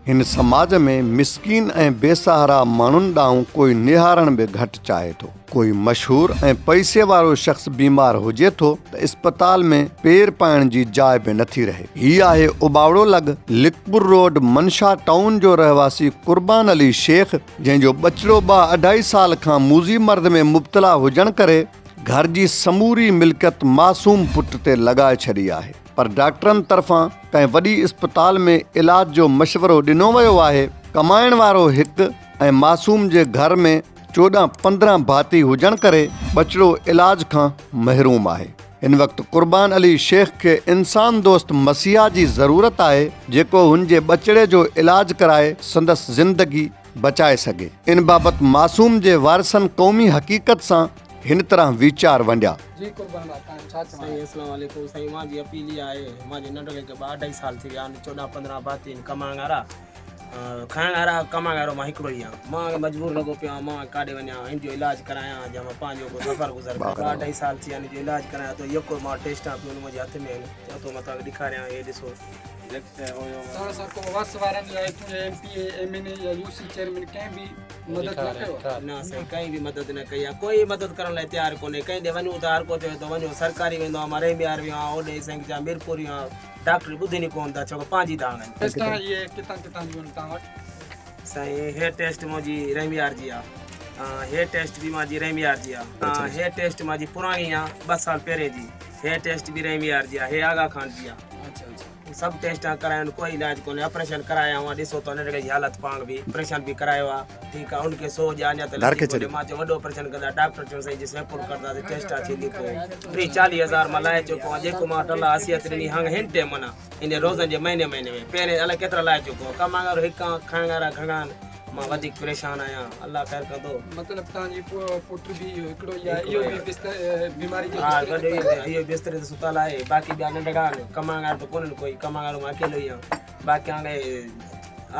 هن سماج ۾ مسڪين ۽ بي سهارا ماڻهن ڏانهن ڪوئي نهارڻ به گهٽ چاهي ٿو. ڪوئي مشهور ۽ پئسي وارو شخص بيمار هجي ٿو ته اسپتال ۾ پير پائڻ جي جاء به نٿي رهي. هي آهي اٻاوڙو لڳ لکپور روڊ منشا ٽائون جو رهواسي قربان علي شيخ جنهن جو ٻچڙو ٻه اڍائي سال کان موذي مرض ۾ مبتلا هجڻ ڪري گهر جي سموري ملڪيت معصوم پٽ تي لڳائي ڇڏي آهي. پر ڊاڪٽرن طرفان ڪنهن وڏي اسپتال ۾ علاج جو مشورو ڏنو ويو آهي، ڪمائڻ وارو هڪ ۽ معصوم جي گهر ۾ 14 15 ڀاتي هجڻ ڪري ٻچڙو علاج کان محروم آهي. هن وقت قربان علي شيخ کي انسان دوست مسيحا جي ضرورت آهي جيڪو هن جي ٻچڙي جو علاج ڪرائي سندس زندگي بچائي سگهي. ان بابت معصوم جي وارثن قومي حقيقت سان هن طرح ويچار ونڊيا. جي قربان ڀاء تان ڇا چوڻ سائين اسلام عليڪم سائين مان جي اپيل اها آهي مان جي ننڍڙي کي ٻه اڍائي سال ٿي ويا آهن 14 15 ڀاتي آهن ڪمائڻ وارا کائڻ وارا ڪمائڻ وارو مان هڪڙو ئي آهيان مان مجبور لڳو پيو آهيان مان ڪاڏي وڃان هن جو علاج ڪرايان جا مان پنهنجو ڪو سفر گذر ڪريان ٻه اڍائي سال ٿي ويا آهن جو علاج ڪرايان ٿو يڪو مان ٽيسٽان پيون منهنجي هٿ ۾ آهن چوان ٿو مان توهان کي ڏيکاريان هي ڏسو توهان سان ڪو وس وارن يا هتون جا M P A, M N A يا يو سي چيئرمين ڪنهن به مدد نه ڪيو آهي؟ نه سائين ڪنهن به مدد نه ڪئي آهي ڪوئي مدد ڪرڻ لاء تيار ڪونهي ڪنهن ڏي وڃون ته هر ڪو چوي ٿو وڃو سرڪاري ويندو آهيان مان رحيم يار ويو آهيان اوڏي سائين جا ميرپور ويو آهيان ڊاڪٽر ٻڌين ئي ڪونه ٿا ڇو پنهنجي ٿا هڻن. ٽيسٽ اهي ڪٿان ڪٿان جون آهن توهان وٽ؟ سائين هي ٽيسٽ منهنجي رحيم يار جي آهي هي ٽيسٽ به منهنجي رحيم يار جي آهي هي ٽيسٽ منهنجي پراڻي آهي ٻه سال پهرين جي هي ٽيسٽ به رحيم يار جي آهي هي آغا خان جي آهي. اڇا اڇا. سڀ ٽيسٽان ڪرايون ڪوئي علاج ڪونهي آپريشن ڪرايا هئا ڏسو ته ننڍڙي جي حالت پاڻ به آپريشن به ڪرايو آ ٺيڪ آ ان کي سوڄ آ اڃا ته لٿي ڪونهي مان چيو وڏو آپريشن ڪندا ڊاڪٽر چيو سائين جي سيمپل ڪڍنداسين ٽيسٽان ٿيندي پوء 30 40 هزار مان لائي چڪو آ جيڪو مان ٽلا حسيت ڏني هاڻ هن ٽيم معنيٰ ان روزن جي مهيني مهيني ۾ پهرين الائي ڪيترا لائي چڪو آ ڪمائڻ وارو هڪ آ کائڻ وارا گهڻا آهن مان وڌيڪ پريشان آهيان الله خير ڪندو. مطلب توهان جي پٽ به اهو هڪڙو ئي آهي اهو به بستر بيماري جي ها وڏو اهو بستري تي ستل آهي باقي ٻيا ننڍڙا آهن ڪمائڻ وارو ته ڪونهن ڪوئي ڪمائڻ وارو مان اڪيلو ئي آهيان باقي هاڻي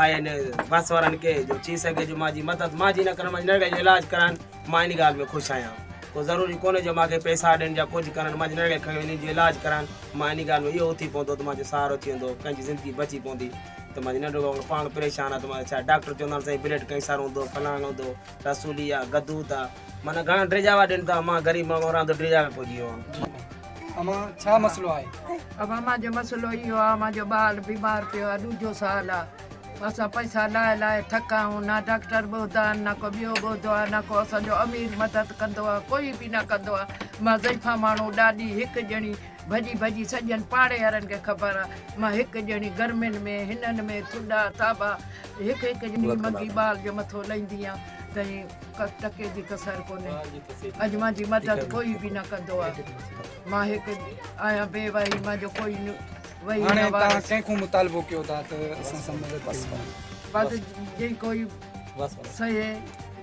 آهن بس وارن کي جو ٿي سگهي جو مانجي مدد مانجي نه ڪرن مانجي ننڍڙي جو علاج ڪرائن مان ان ڳالهه ۾ خوش آهيان ڪو ضروري ڪونهي جو مانکي پئسا ڏين يا ڪجهه ڪرن مانجي ننڍڙي کڻي وڃي جو علاج ڪرائن مان ان ڳالهه ۾ اهو اٿي پوندو ته مانجو سهارو ٿي ويندو ڪنهن جي زندگي بچي پوندي ته مانجي ننڍڙو ڀاء پاڻ پريشان آ ته مان ڇا ڊاڪٽر چوندا آهن سائين بلڊ ڪينسر هوندو فلاڻو هوندو رسولي آ گدود آ معنيٰ گهڻا ڊيڄاوا ڏين ٿا مان غريب ماڻهو رهندو ڊيڄاوي پئجي ويو آهيان. امان ڇا مسئلو آهي؟ ابا مانجو مسئلو اهو آ مانجو ٻال بيمار پيو آ ڏوجهو سال آ اسان پئسا لائي لائي ٿڪا آهيون نه ڊاڪٽر ٻڌا آهن نه ڪو ٻيو ٻڌو آ نه ڪو اسان جو امير مدد ڪندو آ ڪوئي به نه ڪندو آ مان ضعيفا ماڻهو ڏاڏي هڪ ڄڻي ڀڄي ڀڄي سڄن پاڙي وارن کي خبر آ مان هڪ ڄڻي گرمين ۾ هنن ۾ ٿڏا ٿاٻا هڪ هڪ ڄڻي منگي ٻال جو مٿو لئيندي آن تئين ٽڪي جي ڪسر ڪونهي اڄ مانجي مدد ڪوئي به نه ڪندو آ مان هڪ آهيان بي وهي مانجو ڪوئي وهي هاڻي نه توهان وارث. ڪنهن کان مطالبو ڪيو ٿا ته اسان سان مدد ڪئي وڃي؟ بس جي ڪوئي سهي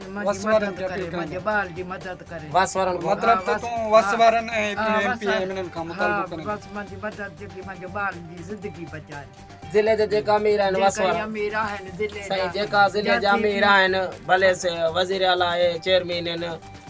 وس مانجي وارن مدد کي ڪري اپيل ڪرڻ مانجي ٻال جي مدد ڪري. وس وارن کان مطلب ته تون وس وارن ۽ ايم پي ايم اين کان مطالبو ڪرين ٿي. بس مانجي مدد جيڪي مانجي ٻال جي زندگي بچائي. ضلعي جا جيڪا امير آهن وس وارا سائين جيڪا ضلعي جا امير آهن ڀلي وزير اعليٰ آهي چيئرمين آهن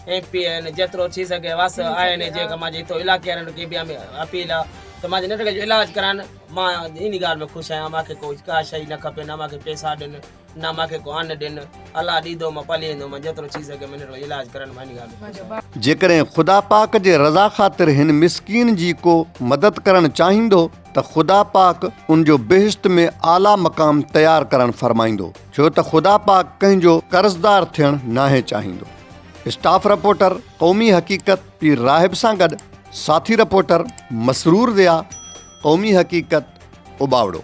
ايم پي آهن جيترو ٿي سگهي وس آهن جيڪا مانجي هتو علائقي وارن کي به اپيل آهي ته مانجي ننڍڙي جو علاج ڪرائن مان ان ڳالهه ۾ خوش آهيان مانکي ڪو ڪا شيء نه کپي نه مانکي پئسا ڏين نه مان کي ڪو ان ڏين، الله ڏيندو مان پلي ايندو مان جيترو ٿي سگهي منهنجو علاج ڪرن مان ان ڳالهه ۾ خوش آهيان. جيڪڏهن خدا پاڪ جي رضا خاطر هن مسڪين جي ڪو مدد ڪرڻ چاهيندو ته خدا پاڪ ان جو بهشت ۾ اعليٰ مقام تيار ڪرڻ فرمائيندو ڇو ته خدا پاڪ ڪنهن جو قرضدار ٿيڻ ناهي چاهيندو. اسٽاف رپورٽر قومي حقيقت پير راهب سان گڏ ساٿي رپورٽر مسرور ضياء قومي حقيقت اوٻاوڙو.